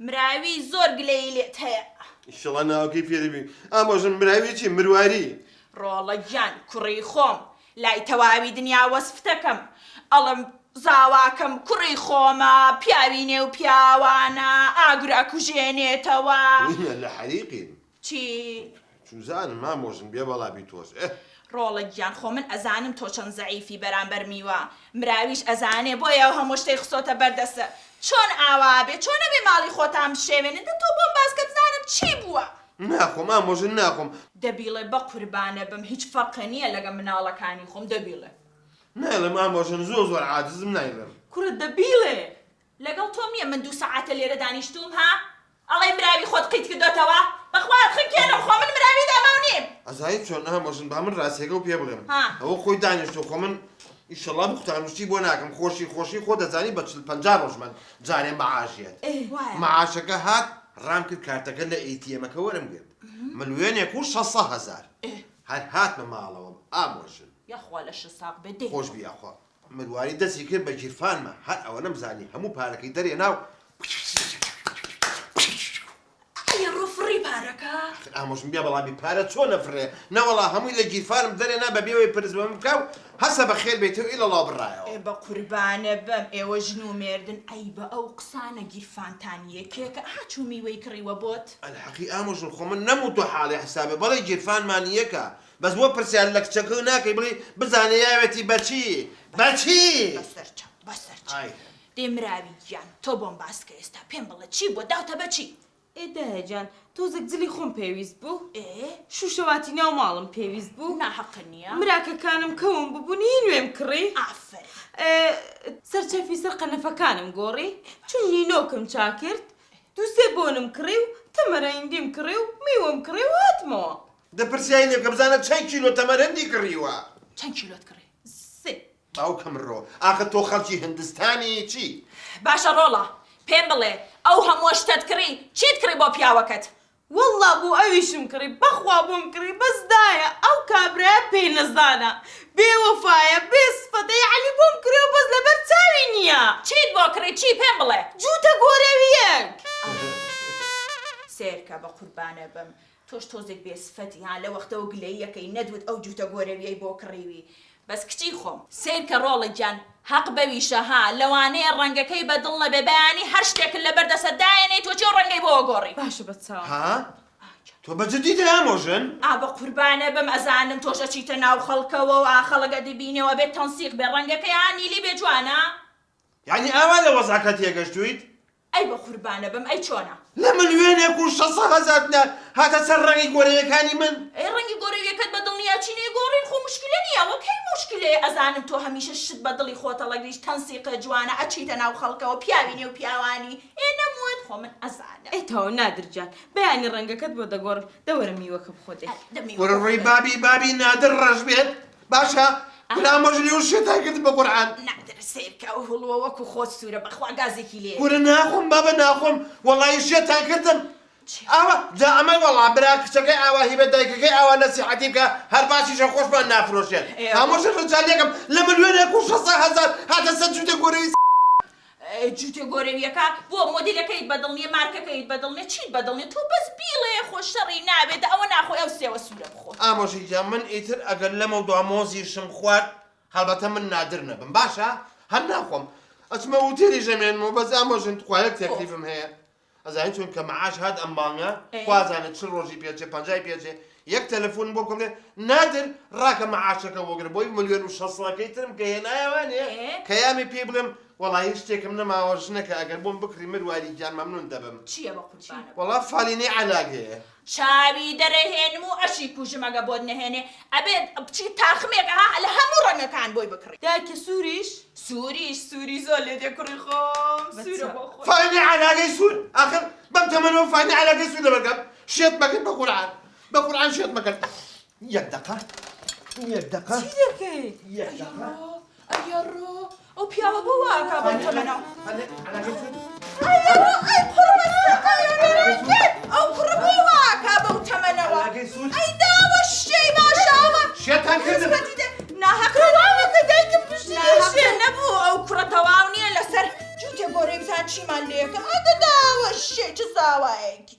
مراوی زۆر گلەیی لێت هەیە. ئیشەڵا ناوەکەی فێری بی. ئامۆژن مراوی چی مرواری. ڕۆڵە گیان کوڕی خۆم لای تەواوی دنیا وەسفتەکەم ئەڵێم زاواکەم کوڕی خۆمە پیاوی نێو پیاوانە ئاگر ئەکوژێنێتەوە. لە حەریقین. چی؟ چوزانم مامۆژن بێ بەڵا بی تۆش ئه. ڕۆڵە گیان خۆ من ئەزانم تۆ چەند زەعیفی بەرامبەر میوە مراویش ئەزانێ بۆیە ئەو هەموو شتەی خسۆتە بەر دەست چۆن ئاوا ئەبێ چۆن ئەبێ ماڵی خۆتان بشێوێنن دە تۆ بۆم باس کە بزانم چی بووە. ناخۆم ئامۆژن ناخۆم. دە بیڵێ بەقوربانە بم هیچ فەرقێ نیە لەگە مناڵەکانی خۆم دە بیڵێ. نایڵێم ئامۆژن زۆر زۆر عاجزم نایڵێم. کوڕە دە بیڵێ. لەگەڵ تۆم نیە من دوو سەعاتە لێرە دانیشتووم ها ئەڵێی مراوی خۆت قیت کردۆتەوە بەخوا ئەتخنکێنم خۆ من مراوی داماو نیم. ئەزانی چۆن ئامۆژن با من ڕاستیەکەو پێ بڵێم ها. ئەوە خۆی دانیشتوە خۆ من ئیشەڵا بوختان و شتی بۆ ناکەم خۆشی خۆشی خۆ دەزانی بە چل 50 ڕۆژ من جارێ مەعاش یەت وایە. مەعاشەکە هات ڕام کرد کارتەکە لە ATM ەکە وەرم گرت ملوێنێک و شەسە هەزار هەر هاتمە ماڵەوە ئامۆژن. یاخوا لەشت ساغ بێ دەی. خۆش بی یاخوا. مرواری دەستی کرد بە گیرفانما هەر ئەوەنەم زانی هەموو پارەکەی دەرێنا و. ئەی ڕۆ فڕی پارەکە؟ ئاخر ئامۆژن بیا بەڵامی پارە چۆن ئەفڕێ؟ نەوەڵا هەمووی لە گیرفانم دەرێنا بە بێ ئەوەی پرس بە من بکا و هەسە بە خێر بێیتەوە ئیلەڵا و بڕایەوە. ئێ بە قوربانە بم ئێوە ژن و مێردن عەیبە ئەو قسانە گیرفانتان یەکێکە ئەها چوو میوەی کڕیوە بۆت. ئەلحەقی ئامۆژن خۆ من نەموتوە حاڵی حسابێ بەڵێ گیرفانمان یەکە بەس بۆ پرسیار لە کچەکە ناکەی بڵێی بزانێ یاوێتی بەچی بەچی. بەسەرچاو بەسەرچاو دێ مراوی گیان تۆ بۆم باس کە ئێستا پێم بڵێ چی بووە داوتە بە چی؟ ئێ دایە گیان تۆزێک جلی خۆم پێویست بوو ئێ شووشەواتی ناو ماڵم پێویست بوو نا حەقت نییە. مراکەکانم کەون ببوون هی نوێم کڕی. ئافەرین. ئێ سەرچەفی سەر قەنەفەکانم گۆڕی چووم نینۆکم چاکرد دوو سێ بۆنم کڕی و تەمەرەیندیم کڕی و میوەم کڕی و هاتمەوە. دە پرسیاری لێ بکە بزانە چەند کیلۆ تەمەرەندی کڕیوە. چەند کیلۆت کڕی؟ سێ. باوکم ڕۆ ئاخر تۆ خەڵکی هندستانی چی؟ باشە ڕۆڵە پێم بڵێ ئەو هەمووە شتەت کڕی چیت کڕی بۆ پیاوەکەت؟ وەڵڵا بۆ ئەویشم کڕی بەخوا بۆم کڕی بەس دایە ئەو کابرایە پێ نەزانە بێ وەفایە بێ سفەتە یەعنی بۆم کڕیوە بەس لەبەر چاوی نییە. چیت بۆ کڕی چی پێم بڵێ؟ جووتە گۆرەوییەک. سەیرکە بەقوربانە بم تۆش تۆزێک بێ سفەتی ها لەوەختەوە گلەییەکەی نەدوت ئەو جوتە گۆرەویەی بۆ کڕیوی بەس کچی خۆم. سەیرکە ڕۆڵە گیان هەق بەویشە ها لەوانەیە ڕەنگەکەی بە دڵ نەبێ بەیانی هەر شتێکت لەبەر دەسە دایەنێی تۆ چی ئەو ڕەنگەی بۆ ئەگۆڕی. باشە بە چاوم. ها تۆ بە جدیت ئامۆژن؟ ئا بە قوربانە بم ئەزانم تۆش ئەچیتە ناو خەڵکەوە و ئا خەڵک ئەتبینێ و ئەبێ تەنسیق بێ ڕەنگەکەی ها نیلی بێ جوانە. یانی ئاوا لە وەزعەکە تێگەشتوویت؟ ئەی بەقوربانە بم ئەی چۆنە؟ لە ملیۆنێک و شەسە هەزارتنە هاتە سەر ڕەنگی گۆرەویەکانی من. ئەی ڕەنگی گۆرەویەکەت بە دڵ نیە چی نەیگۆڕین خۆ موشکیلە نیە ئەوە کەی موشکیلەیە ئەزانم تۆ هەمیشە شت بە دڵی خۆت هەڵەگریت تەنسیقە جوانە ئەچیتە ناو خەڵکەوە پیاوی نێو پیاوانی ئێ نەموت خۆ من ئەزانم. ئەی تەواو نادر گیان بەیانی ڕەنگەکەت بۆ دەگۆڕم دە وەرە میوەکە بخۆ دەی. دە میوەکە کورە ڕووی بخۆ. بابی بابی نادر ڕەش بێت باشە کورە ئامۆژنی و شێتان کردم بە قورعان. نادر سەیرکە ئەو هەڵوە وەکو خۆت سورە بەخوا گازێکی لێ. کورە ناخۆم بابە ناخۆم وەڵایی شێتان کردم ئاوا جا ئەمە وەڵا برا کچەکەی ئاوا هیبە دایکەکەی ئاوا نەسیحەتی بکە هەر باشیشە خۆشمان نافرۆشێت ئامۆژن ڕجا لێکەم لە ملیۆنێک و شەسە هەزار هاتە سەر جووتە گۆرەوی جووتە گۆرەویەکە بۆ مۆدیلەکەیت بەدڵ نیە مارکەکەیت بەدڵ نیە چیت بەدڵ نیە تۆ بەس بیڵێ خۆ شەڕی نابێت دە ئەوە ناخۆی ئەو سێوە سوورە بخۆ. ئامۆژی گیان من ئیتر ئەگەر لەمەودوا مۆزیشم خوارد هەڵبەتە من نادر نەبم باشە هەر ناخۆم ئەچمە وتێلیش ئەمێنمەوە بەس ئامۆژن تخوا یەک تەکلیفم هەیە ئەزانی چۆن کە معاش هات ئەم مانگە خوا زانێ چل ڕۆژی پێچێ پەنجای پێچێ یەک تەلەفۆن بۆ بکەم بڵێ نادر ڕاکە معاشەکە وەگرە بۆی ملیۆن و شەسەکەی ترم کە هێنایەوانێ کەیامی پێی بڵێم وەڵا هیچ شتێکم نەماوە ژنەکە ئەگەر بۆم بکڕی مرواری گیان مەمنون دەبم. چییە بە قوربانە بم. وەڵا فالینەی عەلاگەیە. چاوی دەرەهێنم و ئەشی کوژم ئەگە بۆت نەهێنێ ئەبێت بچی تاخمێک ئەها لە هەموو ڕەنگەکان بۆی بکڕی. دایکە سوریش؟ سوریش سوری زۆر لێ دێ کوڕی خۆم سورە بۆ خۆی. فالینەی عەلاگەی سور ئاخر بەم تەمەنەوە فالینەی عەلاگەی سور لەبەر کەم شێت مەکەن بە قورعان بە قورعان شێت مەکەن. یەک دەقە یەک دەقە چی دەکەی؟ یەک دەقە ئەیەڕۆ ئەو پیاوە بۆ وا ئەکا بەم تەمەنە ئەیەڕۆ ئەی قوڕبەسەر ئەو کوڕە بۆ وا ئەکا بەو تەمەنەوە ئەی داوە شێی باشە ئەوە شێتان کردم ناهەق تەواوەکە دایکم پشتی ناهەق نەبوو ئەو کوڕە تەواو نییە لەسەر جووتێ گۆرەی بزان چیمان لێکە ئەدە داوە شێ. داوایەکی.